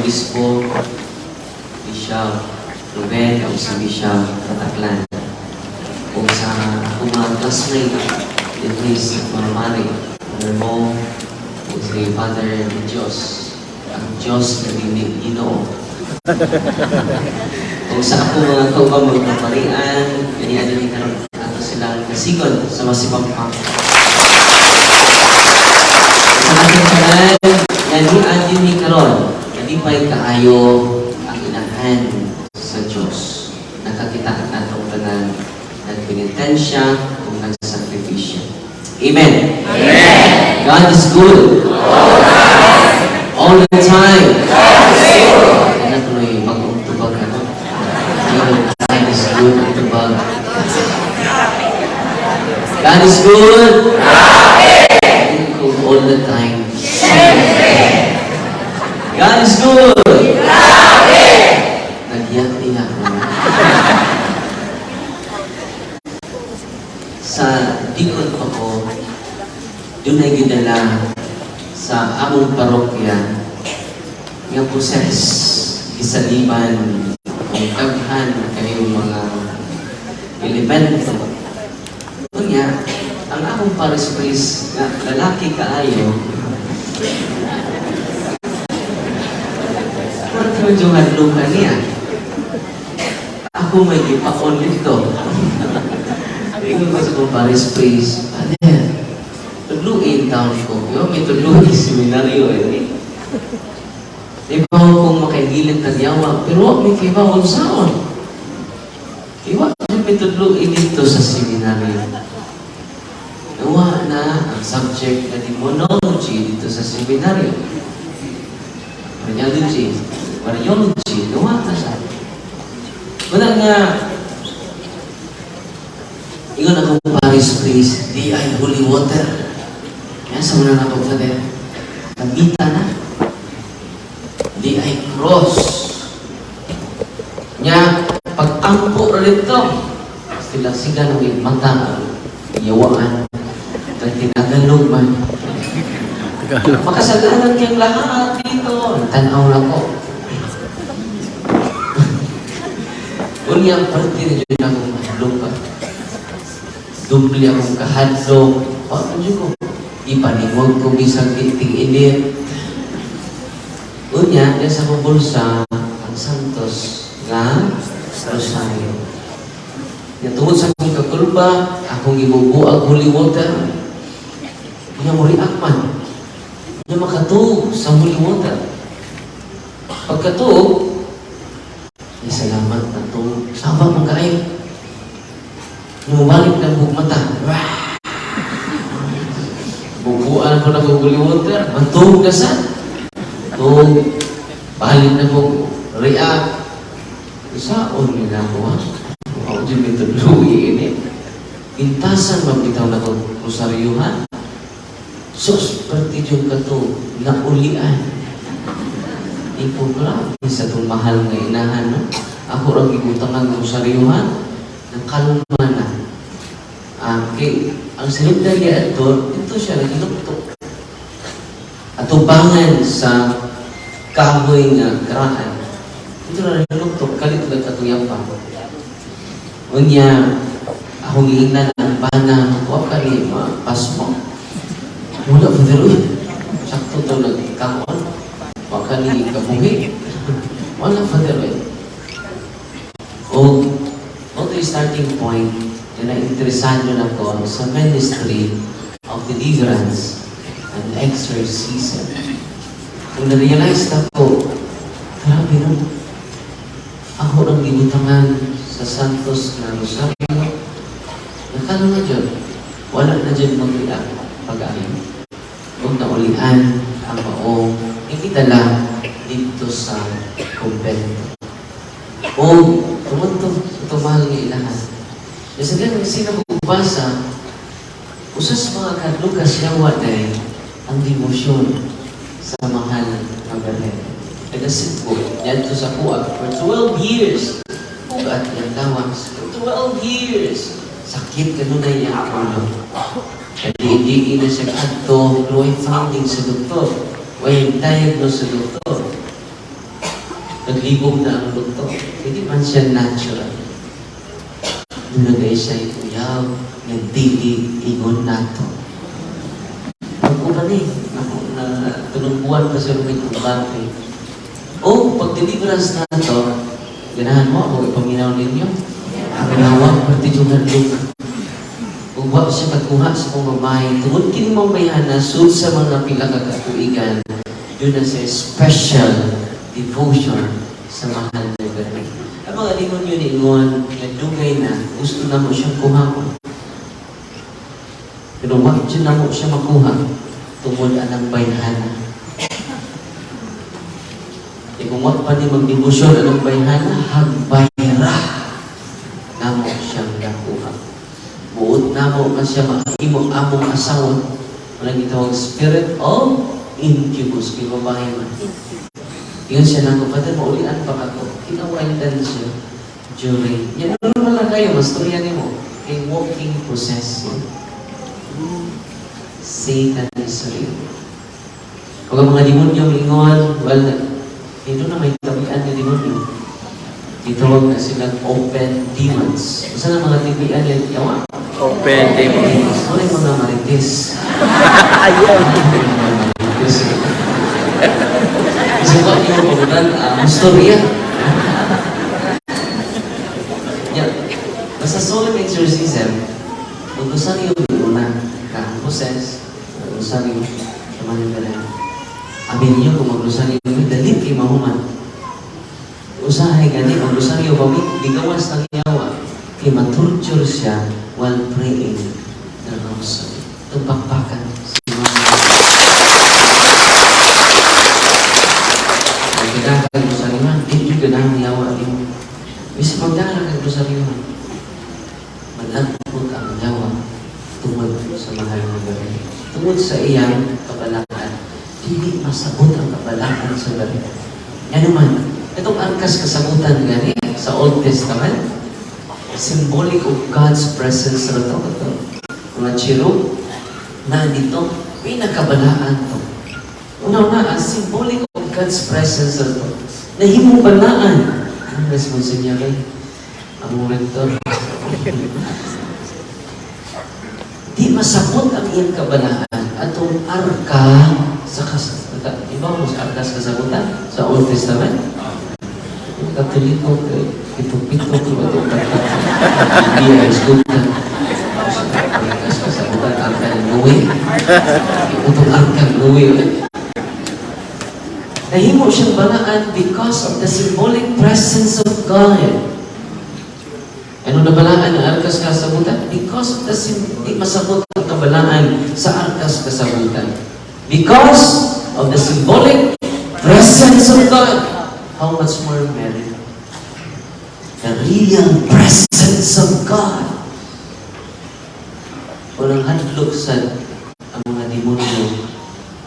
Obispo, Bishop Ruben, o si Bishop Pataklan. O sa akong mga classmate, diri sa Mamari, Father Mo, o si Father Diyos, ang Diyos na dili Ginoo. O sa akong mga kaubang mga kaparian, kaniya din karon ato silang nasigon sa Masipampak. Sa ating tanan, nga niya din karon, nalipay kaayo ang inahan sa Diyos. Nakakita natong tanan nagpenitensya ug nagsakripisyo. Amen. Amen. God is good. All the time. Ano tuloy bagong tubag ano? Yung God is good ang tubag. God is good. All the time. God is good. Nagyak-iyak na. Sa dikon pa ko, doon ay gidala sa among parokya nga proses gisaliban kung daghan kayong mga elemento. Unya, ang akong parish priest nga lalaki kaayo, murag medyo hadlukan niya. Ako may gipaon dito. Ingon ko sa akong parish priest, "Father, tudluin taon ko." Yo, may tudluin seminaryo eh. Di ba kung makaigilid tagyawa, pero wa may kibaw unsaon. Iwa, may tudluin dito sa seminaryo. Nawa na ang subject na demonology dito sa seminaryo. Mariology, Mariology, nawa na siya. Wala nga, ingon akong parish priest, "Di ay holy water." Yan sa mga na Father. Gamita na. Di ay cross. Nya, pag-ampo ra dito, sila sila nang mata, yawaan, kay tinagalog man. Tagalog. Makasalanan kayong lahat dito. Tanaw lang ko. Unya, parte na dyan akong mahadlok ka. Dubli akong kahadlok. Ano dyan ko? Ipaningog ko bisag ting-init. Unya, diyan sa akong bulsa, ang Santos nga Rosario. Nya tungod sa akong kakulba, akong ibubuag holy water. Nya mo react man. Nya makatuog sa holy water. Pagkatuog, ay salamat na to. Saba man kaayo. Mubalik na buong mata. Wah! Bubuan ko na kong holy water. Matuog na sa. Tuog. Balik na kong react. Saon nila ako ha? Ako dyan may tudlugi ini. Intasan mabitaw na kong rosaryuhan. Sus, perti yung kato, naulian. Ikaw grabe sa itong mahal nga inahan, no? Ako ang gibutang ang rosaryuhan, nakalma na. Ah, kay, ang sinugdan niya ito, ito siya naginuktok. Atubangan sa kahoy nga karaan. Ito na naginuktok, kalit lang katong pa. Unya, akong giingnan ang bana, wa ka ni mapasmo. Wala pa pero sakto to nagkaon. Wa ka ni kabuhi. Wala pa pero O, o starting point na na-interesado na ko sa ministry of deliverance and exorcism. Kung na-realize na ko, grabe no, ako ang gibutangan sa Santos na Rosario, nakano na dyan, wala na dyan mag-react pag-ayo. Kung naulian ang maong ikidala dito sa kumbento. O tungod to sa itong mahal nga ilahan. Kasi ganun, sino kong basa, usas mga kadlukas yawa day ang debosyon sa mahal nga Birhen. Taga Cebu, yan sa kuag for 12 years. Ugat yung lawas. For 12 years. Sakit kanunay niya ang ulo. Kaya hindi na siya kadto, pero way finding sa doktor. Way diagnose sa doktor. Naglibog na ang doktor. Hindi man siya natural. Duna kay siya uyab nga dili ingon nato. Pag-uban eh, ako na 3 buwan pa siya may kumbate. O, pag deliverance nato, ganahan mo ako ipaminaw ninyo. Paminawa, pati yung hadlok. Ug wa siya kakuha sa kong babae. Tungod kini mong bayhana, sud sa mga pila ka katuigan, duna siya special devotion sa mahal na Birhen. Ang mga demonyo niingon, nga dugay na, gusto na mo siyang kuhaon. Pero wa jud na mo siya makuha tungod anang bayhana. E kung wa pa ni magdebosyon anang bayhana, hagbay ra namo siyang nakuha. Buot namo man siya mahimo among asawa. Wala gitawag spirit of incubus, kay babae man. Ingon siya nako, "Father, maulian pa ako." Kinawaitan siya during, yan normal lang kayo, mastorya nimo. Kay walking process yun. Satan is real. Kung ang mga demonyo mingon, well, dito na may tabian ng demonyo. Gitawag na silang open demons. Unsa na mga tibian yan? Yawa? Open demon. Wala yung mga marites. Ayaw. Mga marites. Isuka niyo pagutan, storya. Yeah. Basta solemn exorcism, mag-rosaryo una ka process, mag-rosaryo, samahan ka na. Amin niyo kung mag-rosaryo, dali kay mahuman. Usahay gani, mag-rosaryo ba, bigawas ng yawa, kay matorture siya while praying the rosary. Itong pakpakan si Mama. Pagkakang kag rosaryo man, di jud ganahan yawa nimo. Bisag magdala kag rosaryo man, malagpot ang yawa tungod sa mahal na Birhen. Tungod sa iyang kabalaan, dili masabot ang kabalaan sa Birhen. Yan naman, itong arkas kasabutan gani sa Old Testament, symbolic of God's presence sa ito. Ito, mga cherub na dito, pinakabalaan to. Una-una, ang symbolic of God's presence sa ito. Nahimong balaan. Anong response niya kay? Ang rector. Di masabot ang iyang kabalaan atong arka sa kas iba mo sa arka sa kasabutan sa Old Testament. Yung Katoliko kay pito-pito ko ba ito hindi ay school ka. Arka sa kasabutan, arka ng Noe. Itong arka ng Noe. Nahimo siyang balaan because of the symbolic presence of God. Ano na balaan ang arkas kasabutan? Because of the di masabot ang kabalaan sa arkas kasabutan. Because of the symbolic presence of God. How much more Mary? The real presence of God. Walang hadlok sa ang mga demonyo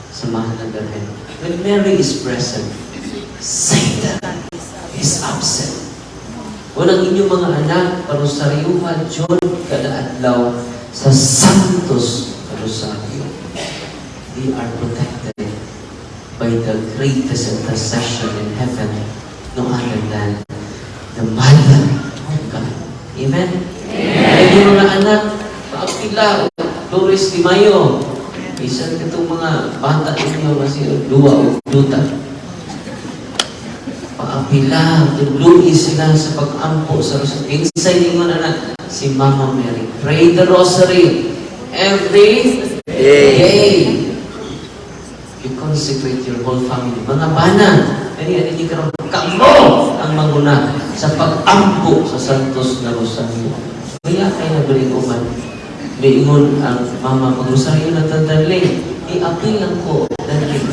sa mahal na Birhen. When Mary is present, Satan is absent. Walang inyong mga anak, parosaryuhan jud kada adlaw sa Santos Rosario. They are protected by the greatest intercession in heaven, no other than the Mother of God. Amen? Amen. Inyong mga anak, paapila, Flores de Mayo, bisan katong mga bata ninyo kasi duwa o duta. Paapila, tudloi sila sa pag-ampo sa rosary. Kinsay ningon anak, si Mama Mary. Pray the rosary every Day. Day. You consecrate your whole family. Mga bana, ani ani ni karon kamo ang manguna sa pag-ampo sa Santos na Rosario. Kaya kay na balik uman. Miingon ang mama, "Mag-rosaryo na ta, darling." "I-apil lang ko, darling."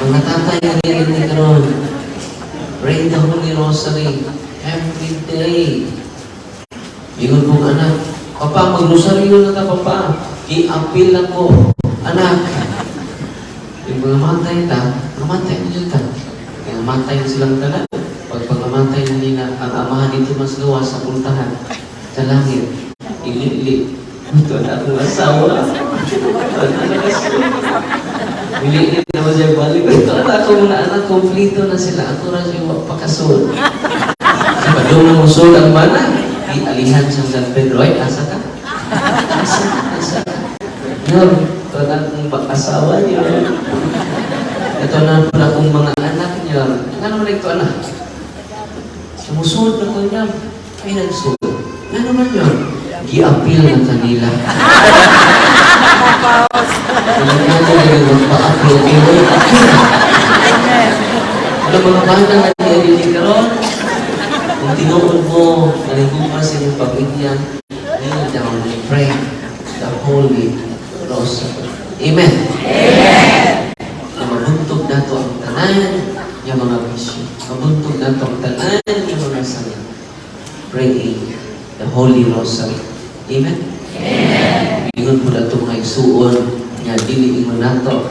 Mga tatay ang ni karon, pray the Holy Rosary every day. Ingon kong anak, "Papa, mag-rosaryo na ta, Papa." "I-apil lang ko, anak." Yung mga matay ta, mamatay na dyan ta. Kaya matay na silang tanan. Pag pagkamatay na nila, ang amahan dito mas gawa sa puntahan sa langit. Ilili. Ito na akong asawa. Ito na akong asawa. Dili ni naman siya balik. Ito na ako mga anak, kompleto na sila. Ako ra siya wa pakasol. Sa padung mo sul ang bana, gialihan sa San Pedro, "Ay, asa ka? Asa ka? Asa ka? Nyor, ito na akong asawa niyo. Ito na pala akong mga anak niyo. Ano naman ito, anak? Sumusunod na ko niya. Ay, nagsunod. Ano naman yun? Gi-apil na kanila." Wala na ko na magpa-apil. Pero apil. Ano mga bana nga niya karon? Kung tinuod mo, naliguman sa inyong pamilya, kneel down and pray the Holy Rosary. Amen. Amen. Na mabuntog nato ang tanan nga mga bisyo. Mabuntog nato ang tanan nga mga sala. Praying the Holy Rosary. Amen? Amen. Ingon po nato, mga igsuon nga dili ingon nato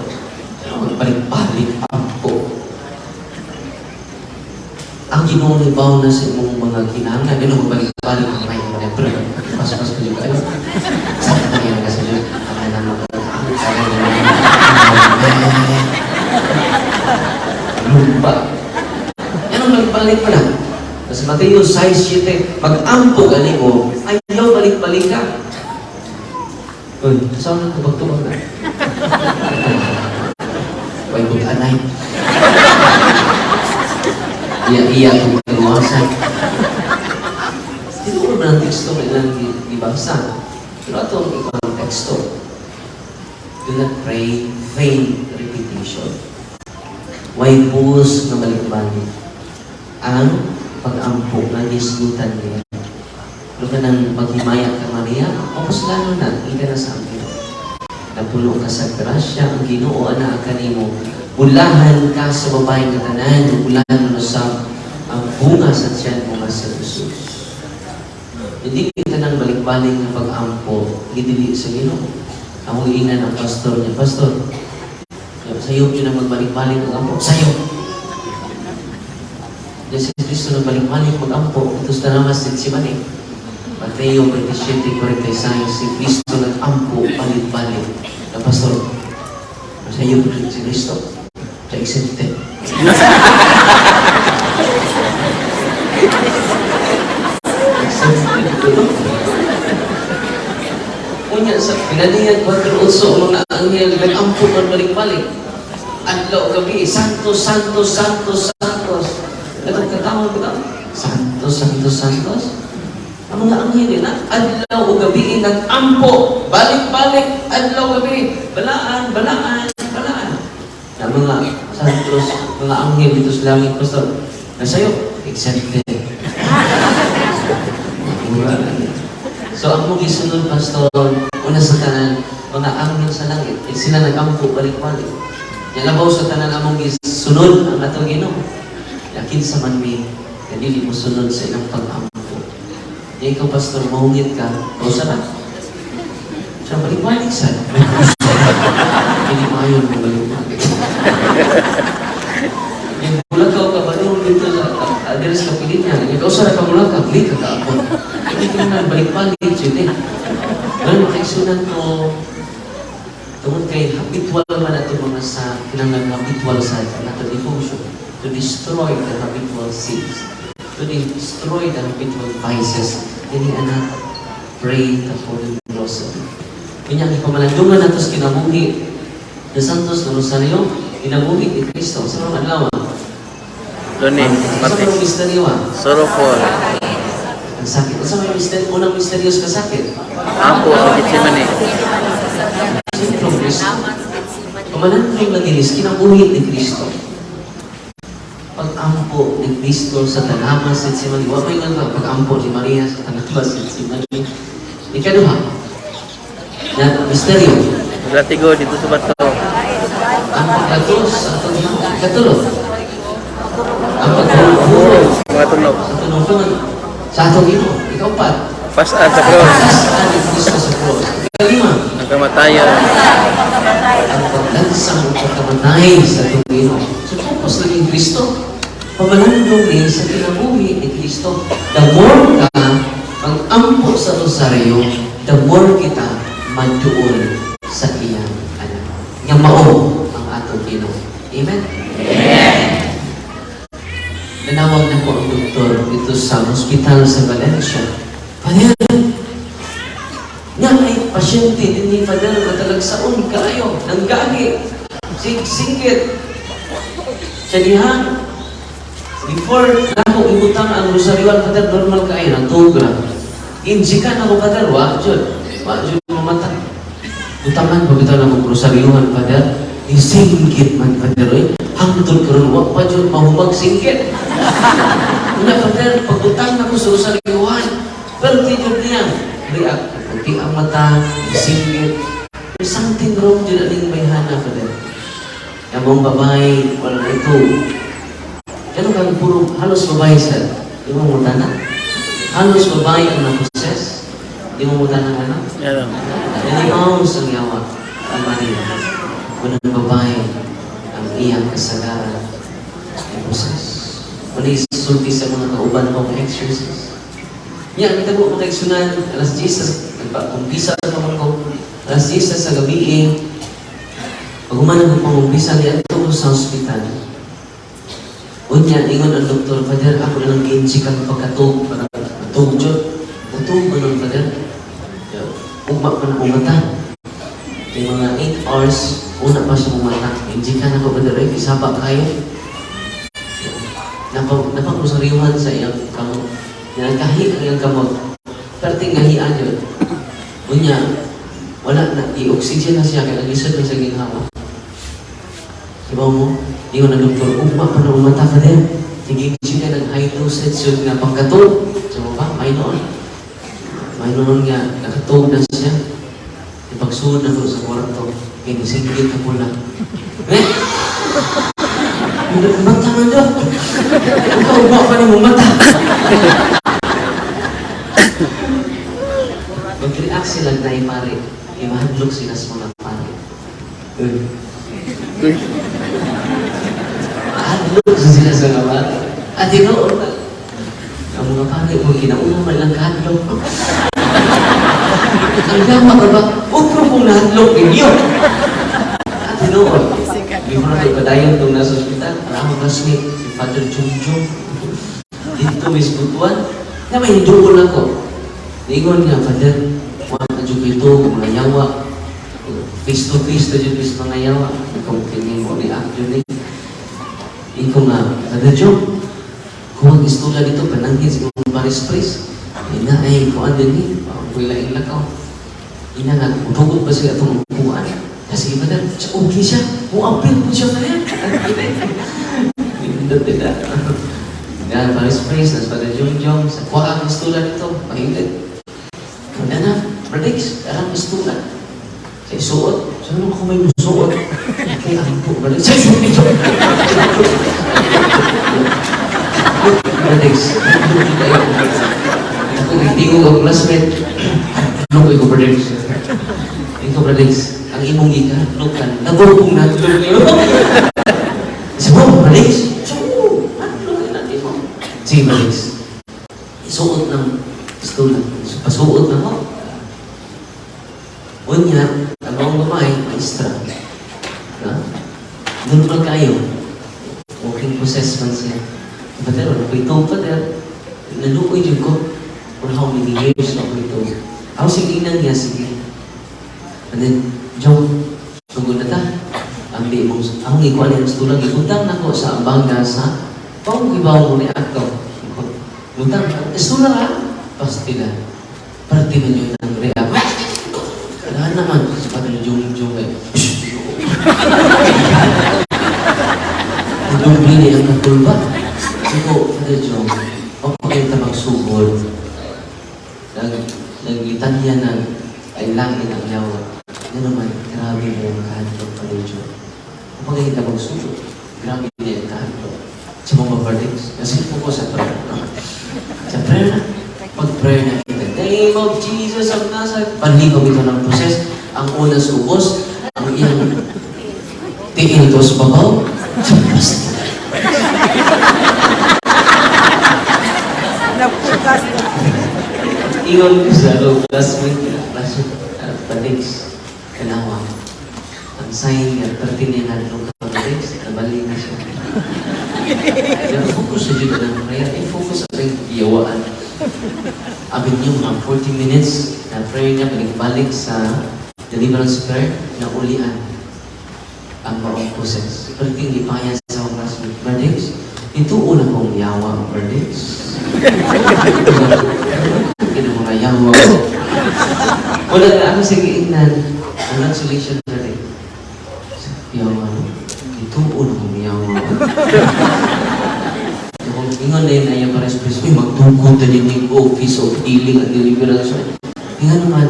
pero magbalik-balik ampo. Ang Ginoo nibaw na sa imong mga kinahanglan, ano magbalik-balik ang may mga pero pas-pas ko yung kayo. Sa kanya ka sa Diyos, ang anak mo, ang kaya na lumpa. Yan ang balik-balik pa na. Sa Mateo 6:7, mag-ampo gani mo, ayaw balik-balik ka. Uy, saan na tubag-tubag na? Way anay. Iya-iya itong kagawasan. Tinuro ba ng teksto na ilang gibasa? Pero ito ang ibang teksto. Do not pray vain repetition. Way pulos nga balik-balik ang pag-ampo nga gisgutan niya. Pero kanang maghimaya ka, Maria, opos lalo na, ika na sa amin. Napuno ka sa grasya, ang Ginoo anaa kanimo. Bulahan ka sa babaeng katanan, bulahan mo sa ang bunga sa tiyan mo nga si Jesus. Hindi kita nang balik-balik ng pag-ampo, gidili sa Ginoo. Ako ingnan ang pastor niya, "Pastor, sayo yun ang magbalik-balik ang ampo." Sayo! Diyan si Cristo nagbalik-balik mag-ampo, ito sa tanamas sa Getsemani. Mateo 27:46, si Cristo nag-ampo balik-balik. Na pastor, sayo si Cristo, siya exempted. Exempted ko, no? Unya sa pinaniyan 4:8, mga anghel nag-ampo man balik-balik. Adlaw gabi, "Santos, Santos, Santos, Santos." Katong katawag ko, "Santos, Santos, Santos." Ang mga anghel na adlaw o gabi nag-ampo, balik-balik, adlaw gabi, balaan, balaan, balaan. Na mga santos, mga anghel dito sa langit, pastor, nasayo, exempted. Mura lang. So ang mong gisunod, pastor, una sa tanan, mga anghel sa langit, eh, sila nag-ampo balik-balik. Yalabaw sa tanan, among gisunod ang atong Ginoo. Yakin sa man mi, nga dili mo sunod sa ilang pag-ampo. Ya ikaw, pastor, mahungit ka, kausa ka. Siya, balik-balik sa. Hindi maayon mo balik-balik. Yung mulakaw ka ba doon dito sa diri sa kapilinya, yung kausa ra ka mulakaw, di ka kaabot. Hindi ka na balik-balik jud eh. Ngayon, makaigsunan ko, tungod kay habitual man ato mga sa kinahanglan habitual sa ato devotion to destroy the habitual sins, to destroy the habitual vices. Dili anak, pray the Holy Rosary. Kanya ang ipamalandungan nato sa kinabuhi, the Santos na Rosario, kinabuhi ni Kristo. Sa mga adlaw? Lunes, Sa mga Martes. Misteryo ah? Sorrowful. Ang sakit. Sa mga misteryo, unang misteryos kasakit? Ampo sa Getsemane. Sino Kristo? Pamalandong lang inis, kinabuhi ni Kristo. Pag-ampo ni Kristo sa tanamas sa Getsemani. Wa may nga pag-ampo ni Maria sa tanamas sa Getsemani. Ikaduha, na misteryo, Latigo dito sa bato. Ang paglatos sa atong Ginoo. Ikatulo, ang paghuhurog Mga tunog. sa tunong sa atong Ginoo. Ikaupat, Pasaan sa cross. pagkasaan ni Kristo sa cross. Ikalima, Ang kamatayan. Ang paglansang o pagkamatay sa atong Ginoo. So, focus lang yung Kristo. Pamalandong ni sa kinabuhi ni Kristo. The more ka mag-ampo sa rosaryo, the more kita maduol sa iyang anak. Nga mao ang akong Ginoo. Amen? Amen! Nanawag na ko ang doktor dito sa hospital sa Valencia. "Father, nga ay pasyente din ni Father, matalagsaon kaayo, nanggagi, singkit. Sa diha, before nako ibutang ang rosaryoan, Father, normal kaayo, nagtuog ra. Injikan ako, Father, wa jud. Wa jud mamata. Butangan pa bitaw nako rosaryoan, Father. Isingkit man, Father, oy. Hangtod karon wa pa jud mahumag singkit. Una, Father, pagbutang nako sa rosaryoan, perti jud niya. React, puti ang mata, singkit. There's something wrong jud aning bayhana, Father. Yung babae, wala na ito. Kano kang puro, halos babae sa, di mo mutana? Halos babae ang na-possess. Di mo mutana ano? Ano? Nanimaw sa yawa, ang Maria. Unang babae, ang iyang kasagaran ay possess. Wala isulti sa mga kauban kong exorcist. Yan, ang tabo mga kaigsunan, alas 10, nagpa-kumpisa pa man ko, alas 10 sa gabi eh, pag human ko pangumpisa, niya ko sa ospital. Unya, ingon ang doktor, "Father, ako na lang gi-inject ang pagkatug, para matug jud." Matug ba nun, Father? Ugma pa na umata. Yung mga 8 hours, una pa siya umata. Injikan ako, Father, ay, isaba kayo. Napang sa iyang kamot. Nagkahi ang iyang kamot. Perting gahian yun. Unya, wala na, i-oxygen na siya, kaya nag-isod na siya ginhawa. Diba mo? Ingon ang doktor, "Ugma pa na umata ka din. Sige siya ng high dosage yun nga pagkatug." So ba, may noon. May noon nga, nakatug na siya. Ipagsuod na ko sa kwarto. Kaya nisinggit na pula. Eh? Mata man daw. Ikaw ba pa ni mo mata? Mag-react sila na pare. Imahadlok sila sa mga pare. Uy. Uy. Mahadlok sila sa mga pare. At tinuod na. Ang mga pare mo, kinauna man lang kahadlok. Ang gama ka ba? Utro kong nahadlok ninyo. At tinuod. Before na padayon itong nasa ospital, ang akong classmate, si Father Jungjung. Dito, Miss Butuan, na may hinduol ako. Niingon nga, "Father, wala na dyan ito, mga yawa. Face to face na dyan is mga yawa. Ikaw kini mo react yun eh." Ikaw nga, "Father Jung, kung ang istula dito, pananghin sa imong parish priest. Ina ay kuan din eh, kuila lakaw. Ina nga, utugot ba sila itong upuan? Kasi Father, siya, okay siya, muapil po siya, Father." Nindot nila. Yan, parish priest, nas Father Jung Jung, sa kuha ang istula dito, pahilit. Wala na, Bradix, arang istula. Sa isuot, sabi mo ako may musuot. Kaya ang po, Bradix, sa isuot ito. Bradix, ako, tingog ang classmate. Ano ko, Bradix? Ikaw, Bradix, ang imong gikahadlokan, nagurupong natin kayo. Sabi mo, Bradix, so, hadlokan natin mo. Sige, Bradix, isuot ng stula. So, pasuot na ko. Unya, ang mga babae, maestra. Na? Normal kayo. Walking possess man siya. Father, ano ko ito, Father? Naluoy jud ko. For how many years na ako ito? Ako sige nang niya, sige. And then, Jong, sugod na ta. Ang di mong, ang ikuan yung stulang, ibutang nako sa ambaga sa, pao gibaw mo ni ato. Butang, stula ka, pastila. Parte man yun ang react. Kailangan naman, sa Father Jong Jong eh. Ang ni ang katulba. Siko, Father Jong, huwag pa magsugod. Naglitanya ng ay langit ang yawa. Ano naman, grabe na yung kahadlok, Father Jong. Huwag pa kayo magsugod. Grabe na yung kahadlok. Sa mga verdicts, kasi po ko sa prayer. No? Sa prayer na, pag-prayer na, in the name of Jesus of Nazareth, panligaw ito ng proses. Ang una sa ubos, ang iyang tiil to sa babaw, sa plastic. Napukas. Ingon ko sa akong classmate, classmate, Padix, kanawa. Ang sign nga, perti niya nga Brother, nabali na siya. Pero focus sa jud ang prayer, eh, focus sa ring iyawaan. Abi niyo mga 40 minutes na prayer niya, balik-balik sa deliverance prayer, na ulian ang maong process. Pero lipayan sa akong classmate, "Brother, ito una kong yawa, brother. Kina mga yawa ko." Wala na ako, sige ingnan. "Congratulations, brother." "Yawa, no? Ito una kong yawa." Kung ingon na yun ay pares pres, "Uy, magtugod na din yung office of healing and deliverance." Ingon naman,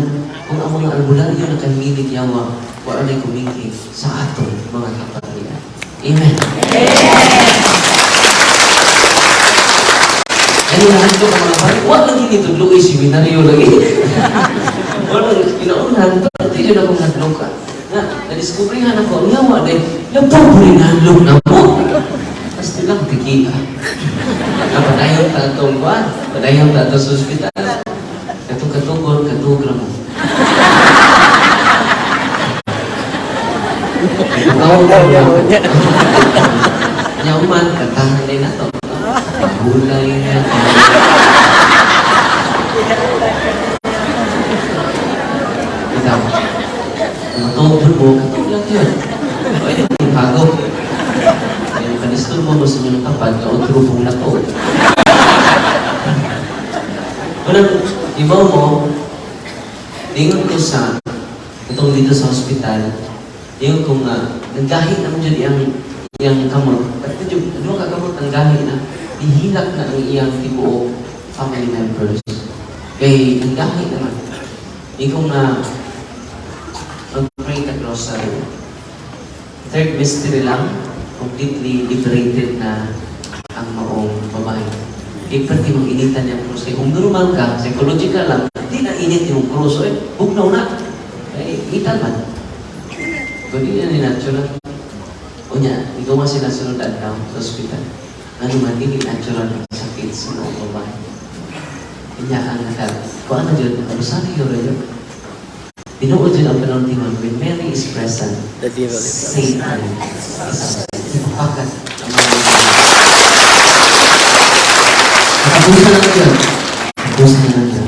kung ang mga albularyo na kahinginig yawa, wala na kumingking sa atong mga kaparian. Amen. Ano na ito mga pare? Wala lagi nito, luoy, seminaryo lagi. Wala, kinaunan, pati yun akong hadlok ka. Na, na-discoveryhan ako, ang yawa dahil, labaw po rin hadlok na mo. Basta lang, tiki ka. Padayon ta atong kuan, padayon ta atong sa ospital. Katong katugon, katugra mo. Niya. Nyaman, kantahan din na to. Gulay na. Ikaw, matugod mo, katug lang yun. O ito, yung bago. Yung kanistor mo, gusto nyo ng kapad, kautro pong lato. Unang, ibaw mo, lingon ko sa, itong dito sa hospital, lingon ko nga, naggahi naman dyan iyang, iyang kamot. At ito dyan, ano ka kamot, ang gahi na, dihilak na ang iyang tibuok family members. Kay, ang gahi naman. Ikaw nga, mag-pray ka rosary. Third mystery lang, completely liberated na ang maong babae. Kaya pati mong initan niyang krus. Kaya kung normal ka, psychological lang, di na init yung krus. Eh, bugnaw na. Eh, itan man. Kung di na ni natural. O niya, ikaw nga sila sunod adlaw sa ospital. Ano man, hindi natural ang sakit sa maong babae. Kanya ang nakal. Kung ano dyan, ang rosaryo rin yun. Tinuod yun ang panultiman, when Mary is present, The devil is absent. Satan is absent. Ipapakat ang mga. Katapusan na lang yun. Katapusan na lang yun.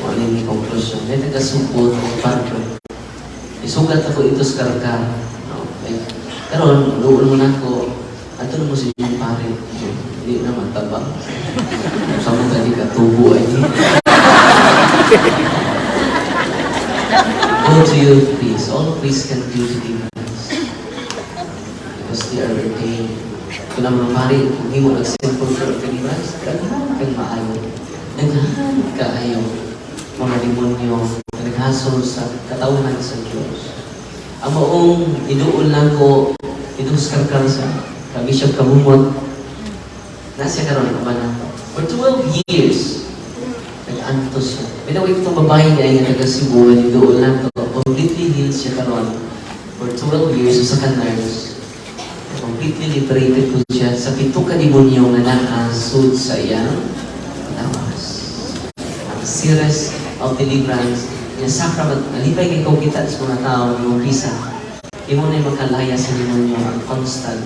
Kung ano yung conclusion. May taga-supot o parko. Isugat ako ito sa karkar. Okay. Karon, luol mo na ako. Ato na mo sa inyong pare. Hindi na matabang. Sa mo tadi katubo ay. Go to your priest. All priests can do deliverance. Because they are ordained. Kung ang mga pare, kung hindi mo nag-simple prayer of deliverance, daghan kang maayo. Daghan kaayo mga demonyo na naghasol sa katawhan sa Diyos. Ang maong iduol lang ko, itong karkar sa ka Bishop Kabumot, nasa karon ang na for 12 years, nag-antos siya. By the way, itong babae niya ay taga Cebu, iduol lang to. Completely healed siya karon for 12 years sa ka nurse. Completely liberated po siya sa pito ka demonyo nga nakasud sa iyang lawas. Ang series of deliverance nga sacrament, nalipay kay kung kita sa mga tao yung bisa. Imo na makalaya sa demonyo ang constant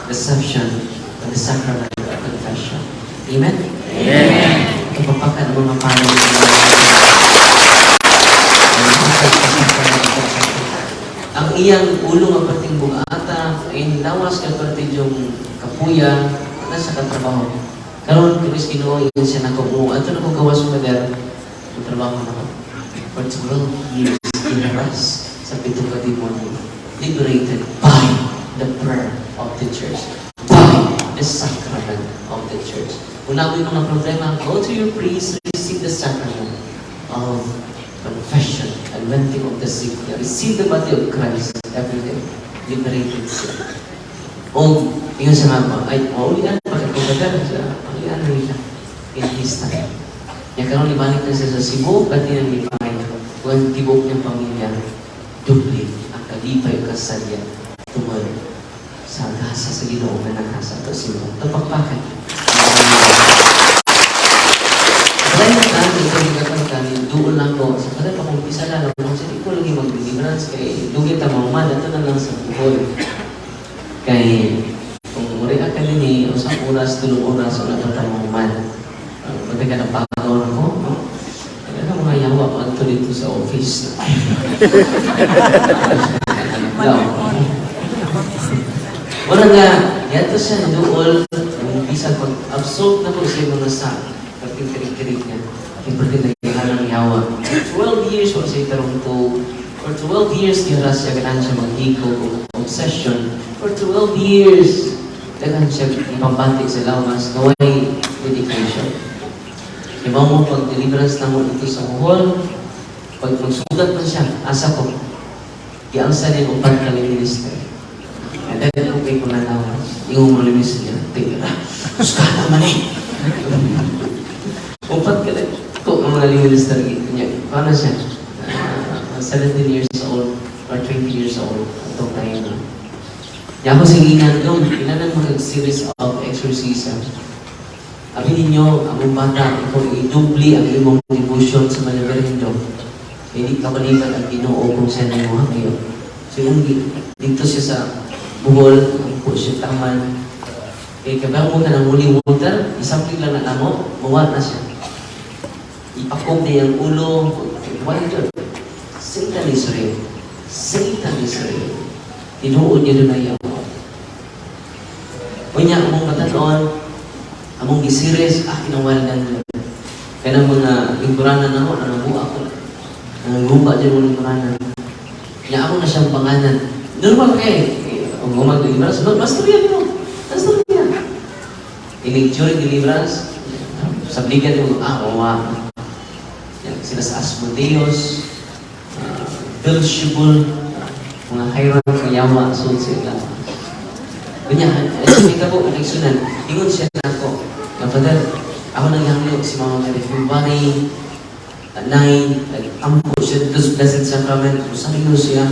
reception of the sacrament of confession. Amen? Amen. Ipapakan ang mga palo ng mga. Ang iyang ulo nga perting bugata, ang lawas nga perting yung kapuya, nasa katrabaho. Karon Chris Ginoo ingon siya nako mo ato na ko gawas mo der ang trabaho nako. For 12 years ginaras sa pito ka demonyo. Liberated by the prayer of the church. By the sacrament of the church. Kung namoy mga problema, go to your priest, receive the sacrament of confession, anointing of the sick. Receive the body of Christ every day. Liberated siya. O, ingon siya nga ba, ay, maulian, bakit ko ba siya? Maulian rin siya. In his time. Ya karon ibalik na siya sa Cebu, pati nang lipay. Kung ang tibok niyang pamilya, doble ang kalipay o kasadya tungod sa gasa sa Ginoo nga nakasa to Cebu. Tupakpakan. Kaya na ito yung kakanta, doon lang ko, sa kada pa kung isa lang, kung sa ko lagi mag-deliverance, kay dugit ang mga man, ito na lang sa buhol. Kay kung muri ka dinhi, sa oras, 3 oras, wala pa ta mahuman. Pati ka ng pagaw na ko, no? Kaya na mga yawa ko ato dito sa office. No. Wala nga, yato siya duol, yung bisan pag absolve na ko sa mga sa, kaping kirik-kirik niya, siyempre tinagahan ng yawa. 12 years wala siya tarong to, for 12 years gihara siya, ganahan siya maghiko, obsession. For 12 years, daghan siya ipambati sa lawas, naway medication. Iba mo, pag deliverance na mo dito sa Bohol, pag magsugat man siya, asa ko, giangsa niya upat ka minister. And then, kung kay mga lawas, yung mo limis niya, tira, suskana man eh. Upat ka lang. Ko, ang mga minister niya, paano siya? 17 years old or 20 years old, atong time na. Ya ako singinan doon, kailangan mga series of exorcism. Abi ninyo, ang bata, ikaw i-dubli ang imong devotion sa mga Birhen. Hindi ka balikan ang Ginoo kung saan mo ngayon. So yung dito siya sa Bohol, ang po siya taman. Kay kabang mo ka ng holy water, isang lang na namo, mawa na siya. Ipakog niya ang ulo, wala yun. Satan is real. Satan is real. Tinuod niya doon ay yawa. Unya, among batanon, among gisiris, ah, kinawaldan nila. Kaya ng mga lingkuranan na ako, nangabuha ko. Nangaguba din mo lingkuranan. Kaya ako na siyang panganan. Normal kay, ang gumag deliverance, master yan mo. Master yan. Inig during deliverance, sabligan mo, ah, wawa. Yan, sila sa Asmodeus, Beelzebul, mga hierarchy ng yawa, sulod sila. Kanya, eh, kita ko, nagsunan, ingon siya na ako, na Father, ako nang hangyo si Mama Mary, February 9, nag-ampo siya dito sa Blessed Sacrament, rosario siya,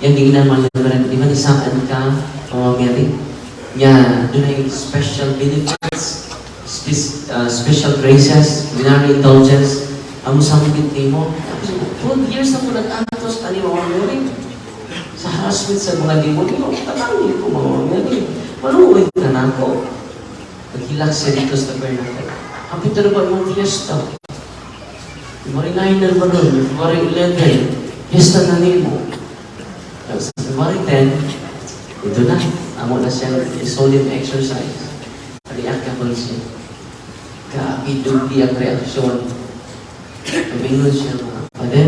yang giinan man lang, di ba nisaan ka, Mama Mary? Nya, doon ay special benefits, special graces, plenary indulgence, amo sampit nimo. Tapos, 12 years na ko nag-antos ani Mama Mary. Sa harassment sa mga demonyo, tanangin ko, Mama Mary. Maluoy ka na ako. Naghilak siya dito sa tabernacle. Hapit na ba yung fiesta? February 9 na ba nun? February 11. Fiesta na nimo. Tapos sa February 10, ito na. Amo na siyang solemn exercise. React ka siya. Grabe, dugli ang reaksyon. Tumingon siya mga, "Father,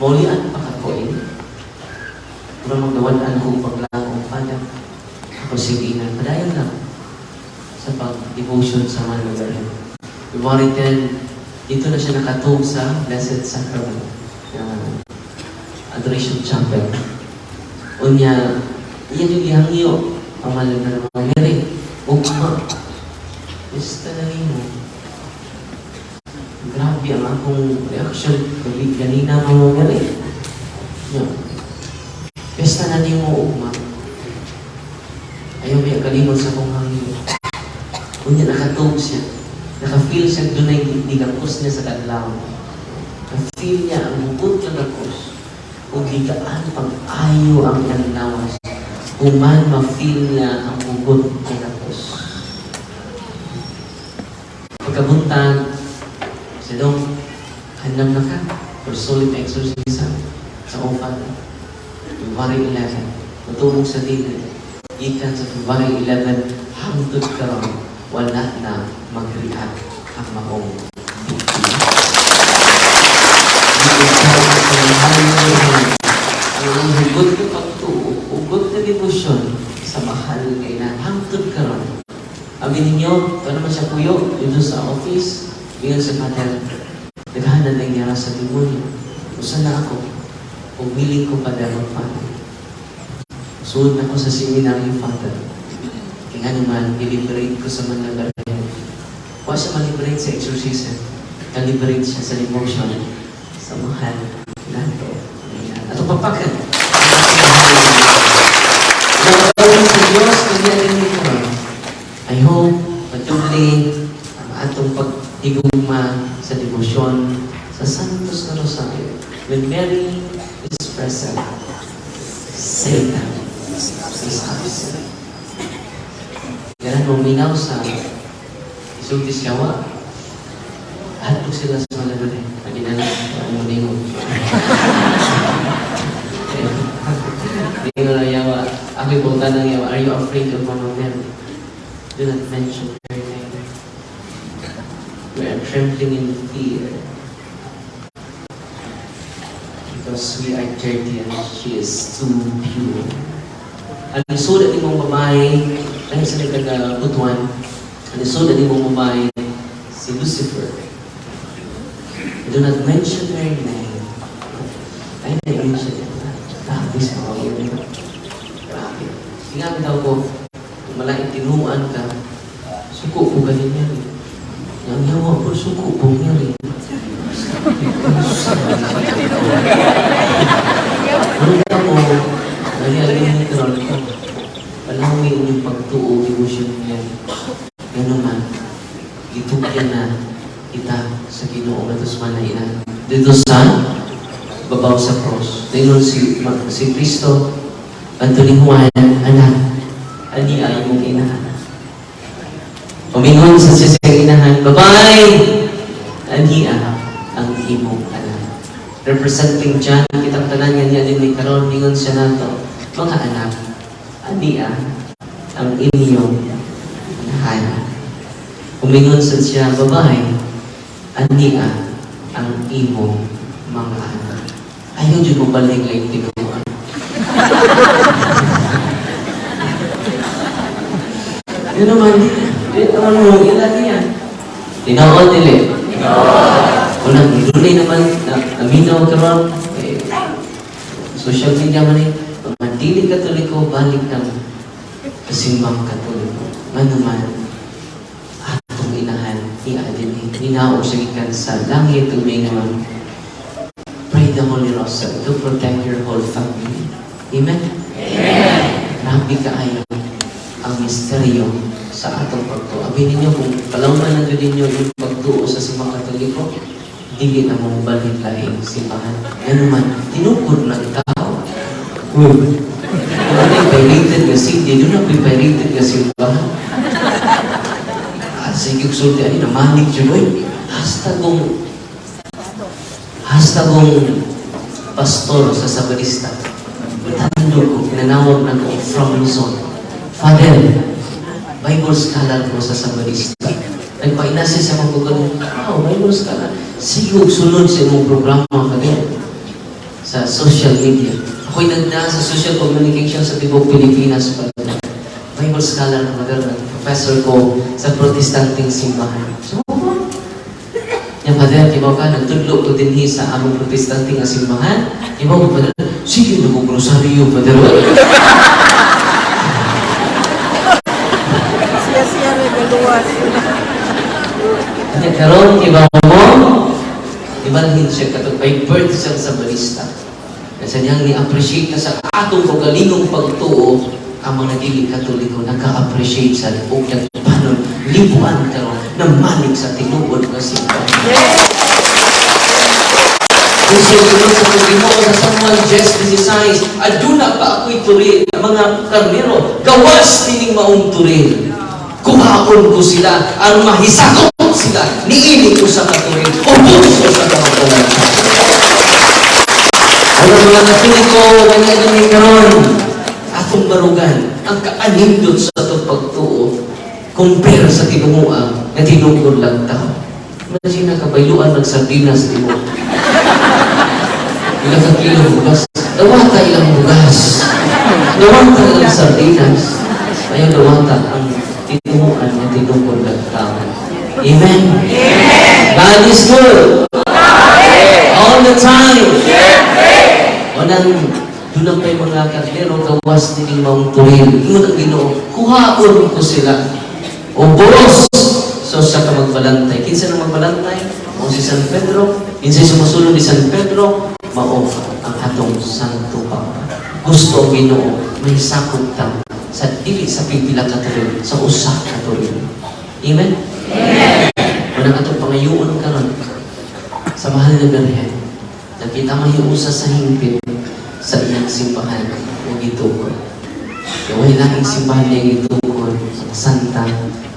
maulian pa ka ko eh. Mura magdawan ko paglango, Father." Ako, sige na, padayon lang sa pag-devotion sa mga lugar. February 10, dito na siya nakatug sa Blessed Sacrament, Adoration Chapel. Unya, iya yung gihangyo, ang mahal na mga Mary, ugma, basta na nimo. Grabe ang akong reaction, gabi ganina, mga Mary. Nya, basta na nimo ugma. Ayaw may kalimot sa akong hangyo. Unya nakatug siya. Naka-feel siya doon ay gigakos niya sa kadlaw. Na-feel niya ang hugot nga gakos. Ug gigaan pag-ayo ang iyang lawas. Human ma-feel niya ang hugot nga gakos. Pagkabuntag, si Dong, handam na ka for solemn exorcism sa OFAD. February 11. Matulog sa dili. Gikan sa February 11, hangtod karon wala na mag-react ang maong biktima. Ang hugot nga pagtuo, hugot nga debosyon sa mahal kay na hangtod karon. Abi ninyo, paano man siya puyo dito sa office, ingon sa Father, daghan na nangyara sa demonyo. Usa na ako, kung willing ko pa dahil Father. Suod na ko sa seminary, Father. Kaya nga naman, deliberate ko sa mga Birhen. Wa siya ma-liberate sa exorcism. Na-liberate siya sa devotion sa mahal nato. Ayan. Ato papakan. Nagpapawin sa Diyos, kanya din karon. I hope, patuloy ang atong paghigugma sa debosyon sa Santos na Rosario. When Mary is present, Satan is absent. Yan mo minaw sa isulti siya wa. Hadlok sila sa mga dali. Lagi na lang, ang muningon. Ningon na yawa. Ako'y punta ng yawa. "Are you afraid of Mama Mary? Do not mention her name. We are trembling in fear because we are dirty and she is too pure." Ang isulat ni mong babae, dahil sa nagkagabutuan, ang isulat ni mong babae, si Lucifer. Do not mention her name. Ay, na-mention niya. Grabe sa mga yun. Grabe. Sinabi daw ko, kung malaing tinuan ka, suko po ganin niya rin. Yang yawa po, suko po niya rin. Ano ka mo, nalilingin ka ron, palawin inyong pagtuo, devotion niya. Yan naman, gitugyan na kita sa Ginoo nga man na ina. Dito sa babaw sa cross. Dayon si Kristo, Anthony Juan, "Anak, ani ay imong inahan." Umingon sa siya sa inahan, "Babay, ani ang imong anak." Representing John, kitang tanan nga niya din ni karon, ningon siya nato, "Mga anak, ani ang inyong inahan." Umingon sa siya, "Babay, ani ang imong mga anak." Ayaw dyan mo balik lang tinuan. Yun naman, di naman mo, ilan niya. Tinood dili. Unang, dunay naman, na, naminaw karon eh, social media man eh, mga dili Katoliko, balik ng simbang Katoliko. Man naman, atong inahan, iya din eh. Ninaog siya gikan sa langit, tumingon, pray the Holy Rosary to protect your whole family. Amen? Amen! Grabe kaayo ang misteryo sa atong pagtuo. Abi ninyo, kung palawman na jud ninyo yung pagtuo sa simbang Katoliko, dili na mo balik laing simbahan. Ano man, tinukod ng tao. Uy, kung ano yung pirated nga CD, doon na pirated nga simbahan. Ah, sige, sulti, ani, namanig yun, oy. Hasta kong pastor sa Sabarista, tandog ko, kinanawag na ko from Luzon. "Father, Bible scholar ko sa Sabarista." Nagpainasi sa mga gugang, "Oh, Bible scholar. Sige, og sulod sa imong programa, Father, sa social media." Ako'y nagda sa social communication sa tibok Pilipinas, Father. Bible scholar ko, Father, professor ko sa Protestanteng simbahan. So, "Yang Father, kibaw ka, nagtudlo ko dinhi sa among Protestante nga simbahan. Kibaw ko, Father, sige na kong rosaryo, Father." Siya siya regaluan. Kanya karon kibaw mo, ibalhin siya katong by birth siya sa barista. Kasi niyang ni-appreciate na sa atong kaugalingong pagtuo, ang mga dili Katoliko naka-appreciate sa og nagpanon libuan karon na malik sa tinuod nga simbahan. Kung sunod sa Ginoo sa Samuel 10:16, "Aduna pa ako'y turil, mga karnero, gawas nining maong turil. Kuhaon ko sila, ang mahisakot sila, niini ko sa katuril, ubos ko sa kamatalan." Ano mga Katoliko, kanya din karon, atong barugan, ang kaanindot sa atong pagtuo, compare sa tinunguan nga tinukod lang tao. Imagine na kabayluan ng sardinas di mo. Ilang ka kilo bugas. Dawata ilang bugas. Dawata ilang sardinas. Ayaw dawata ang tinunguan nga tinukod lang tao. Amen? God is good. All the time. Unang doon ang may mga karnero gawas nining maong turil. Ingon ang Ginoo, kuhaon ko sila. O boros. So sa ka magbalantay. Kinsa nang magbalantay? Mao si San Pedro. Kinsa sumusulod ni San Pedro? Mao ang atong Santo Papa. Gusto ang Ginoo may sakop ta sa dili sa pipila ka turil, sa usa ka turil. Amen? Amen. Unang atong pangayuon karon sa mahal na Birhen, na kita mahiusa sa hingpit sa iyang simbahan o gitukod. Kaya wala laing simbahan niya gitukod ang Santa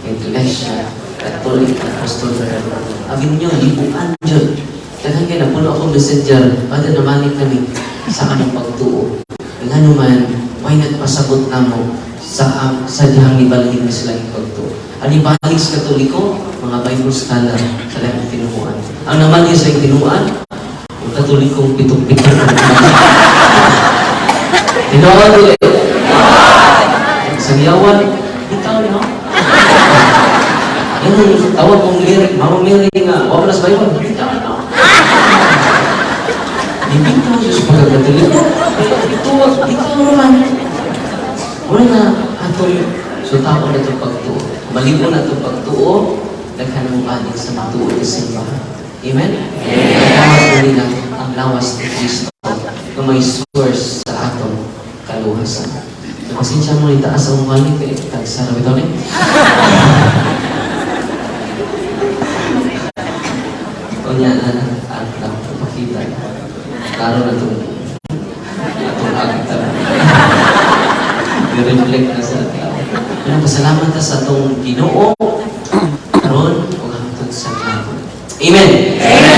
Iglesia Catholic Apostolic. Avignon, libuan jud. Daghan kay napuno akong Messenger, kada namalik kami sa among pagtuo. Ngano man, why not pasabot namo sa dihang nibalhin ni sila yung pagtuo. Ang nibalik sa Katoliko, mga Bible scholar sa laing tinuoan. Ang namalhin sa tinuoan, ang Katolikong pitong-pitong. Tinuod dili? Sa giyawan, bitaw, no? Yan ang tawag kong lyric, Mama Mary nga, wala na sa Bible, bitaw, no? Di bitaw siya sa pagkakatoliko. Bitaw, bitaw naman. Wala na atong so tao na itong pagtuo. Malibo na itong pagtuo, daghan mo balik sa matuo sa simbahan. Amen? Amen. Tawag nila ang lawas ni Kristo na may source sa atong kaluwasan. So, pasensya mo, itaas ang mali kay tagsara bitaw ni. Unya na at pakita. Klaro na itong atong agta. I-reflect na sa tao. Pero pasalamat ta sa atong Ginoo karon ug hangtod sa langit. Amen. Amen.